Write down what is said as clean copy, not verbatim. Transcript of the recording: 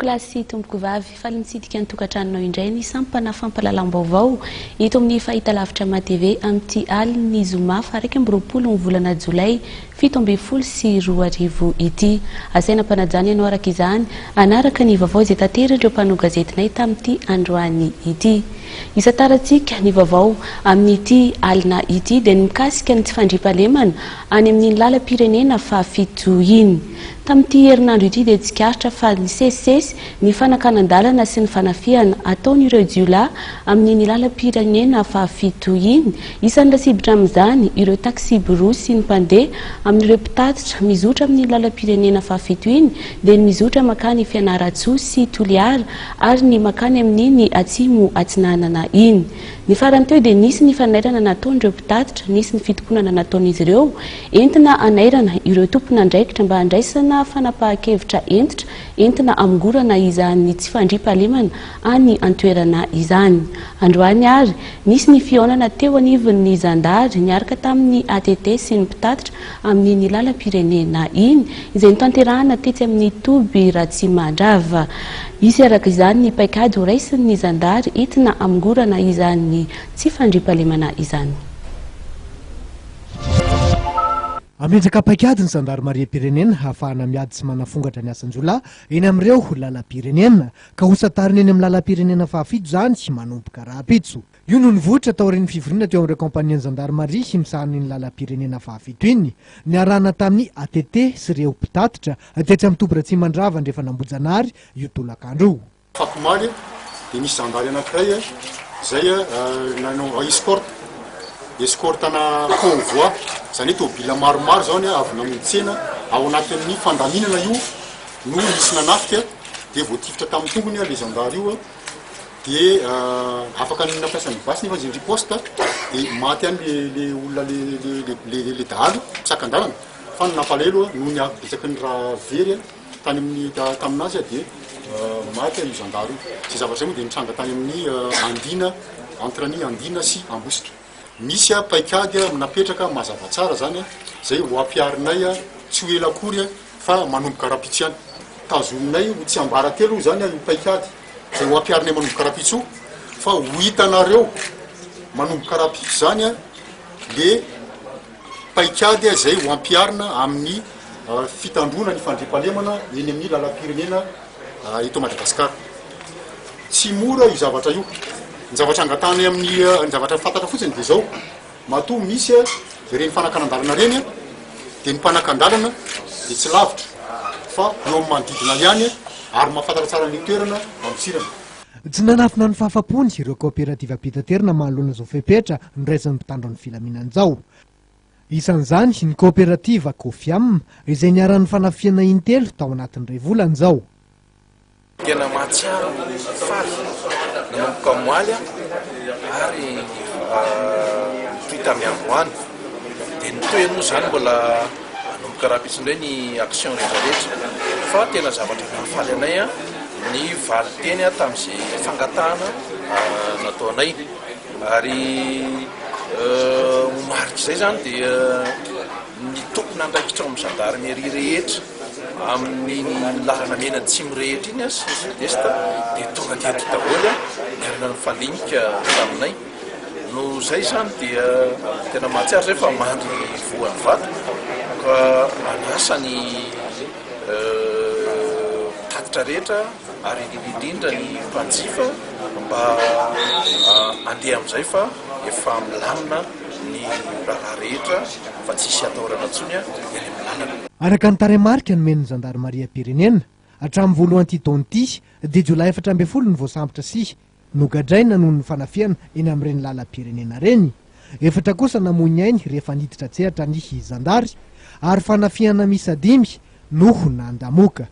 Tompokolahy sy tompokovavy, faly mitsidika ny tokantranonao indray ny sampana fampahalalam-baovao eto amin'ny fahitalavitra MATV amin'ity alin'ny zoma faha 21 ny volana jolay 2017 ity. Asaina am-panajana ianao araka izany hanaraka ny vaovao izay taterin'ireo mpanao gazetinay tamin'ity androany ity. Hisantarantsika ny vaovao amin'ity alina ity dia ny mikasika ny tsy fandriampahalemana any amin'iny lalam-pirenena fahafito iny. Tamin'ity herinandro ity dia tsikaritra fa nisesisesy ny fanakanan-dalana sy ny fanafihana ataon'ireo jiolahy amin'iny lalam-pirenena fahafito iny. Isan'ny lasibatra amin'izany ireo taksiborosy sy ny mpandeha amin'ireo mpitatitra mizotra amin'iny lalam-pirenena fahafito iny dia ny mizotra mankany Fianarantsoa sy Toliara ary ny mankany amin'iny Atsimo Atsinanana iny. Ny farany teo dia nisy ny fanairana nataon'ireo mpitatitra, nisy ny fitokonana nataon'izy ireo entina hanairana ireo tompon'andraikitra mba handraisana fanapahan-kevitra hentitra entina hamongorana izany tsy fandriampahalemana any an-toerana izany. Androany ary, nisy ny fihaonana teo anivon'ny zandary niaraka tamin'ny ATT sy ny mpitatitra amin'iny lalam-pirenena iny, izay notanterahana tetsy amin'ny toby Ratsimandrava. Hisy araka izany ny paikady horaisin'ny zandary entina hamongorana izany tsy fandriampahalemana izany. Hametraka paikady ny zandarimariam-pirenena hahafahana miady sy manafongatra ny asan-jiolahy eny amin'ireo lalam-pirenena, ka hosantarina eny amin'ny lalam-pirenena fahafito izany manomboka rahampitso. Io no nivoitra taorian'ny fivoriana teo amin'ireo kaompanian'ny zandarimaria misahana iny lalam-pirenena fahafito iny, niarahana tamin'ny ATT sy ireo mpitatitra tetsy amin'ny toby Ratsimandrava Andrefan'Ambohijanahary io tolakandro io. Afakomaly dia nisy zandary anankiray izay nanao escorte, escorte-na convoi, izany hoe tômôbila maromaro izany avy namonjy tsena, ao anatin'ny fandaminana io no nisy nanafika dia voatifitra tamin'ny tongony ilay zandary io. Dia afaka ny nampiasa ny basy nefa izy ni-riposte dia maty ihany le le olona le le le le le dahalo mpisakan-dalana fa ny nampalahelo noho ny habetsaky ny rà very tany amin'ny taminazy dia maty io zandary io. Izay zavatra izay moa dia nitranga tany amin'ny Andina entre ny Andina sy Ambositra. Misy paikady napetraka mazava tsara zany izay ho ampiharinay tsy ho ela akory fa manomboka rahampitso ihany. Tazominay ho tsiambaratelo zany io paikady izay ho ampiharinay manomboka rahampitso fa ho hitanareo manomboka rahampitso zany le paikady izay ho ampiharina amin'ny fitandroana ny fandriampahalemana eny amin'ny lalam-pirenena eto Madagasikara. Tsy mora io zavatra io. Ny zavatra angatahanay amin'ny, ny zavatra fantatra fotsiny dia izao, matoa misy ireny fanakanan-dalana ireny dia ny mpanakan-dalana dia tsy lavitra fa eo amin'ny manodidina ihany ary mahafantatra tsara ny toerana andosirana. Tsy nanafina ny fahafapony ireo kaoperativam-pitaterana manoloana izao fepetra noraisin'ny mpitandro ny filaminana izao. Isan'izany ny kaoperativa Cofiam izay niharan'ny fanafihana intelo tao anatin'ny iray volana izao. Tena mahatsiaro faly nanomboka omaly ary nitohy tamin'ny androany. Dia ny tohiny moa izany mbola hanomboka rahampitso indray ny action rehetra rehetra. Fa tena zavatra nahafaly anay ny valin-teny tamin'izay fangatahana nataonay. Ary ho marik'izay izany dia ny tompon'andraikitra ao amin'ny gendarmerie rehetra amin'iny lalana mena atsimo rehetra iny sy ny sud est dia tonga teto daholo niarana nifandinika taminay. Noho izay izany dia tena mahatsiaro izay fa mandry voan'ny vato ka manasa ny mpitatitra rehetra ary indrindra indrindra ny mpanjifa mba handeha amin'izay fa efa milamina ny raharaha rehetra fa tsy hisy atahorana intsony ny any amin'ny lalana. Araka ny tarehimarika nomen'ny zandarimariam-pirenena, hatramin'ny voalohan'ity taona ity, dia jiolahy 14 no voasambotra sy nogadraina noho ny fanafihana eny amin'ireny lalam-pirenena ireny. Efatra kosa namoy ny ainy rehefa niditra an-tsehatra ny zandary, ary fanafihana miisa dimy no nandamoka.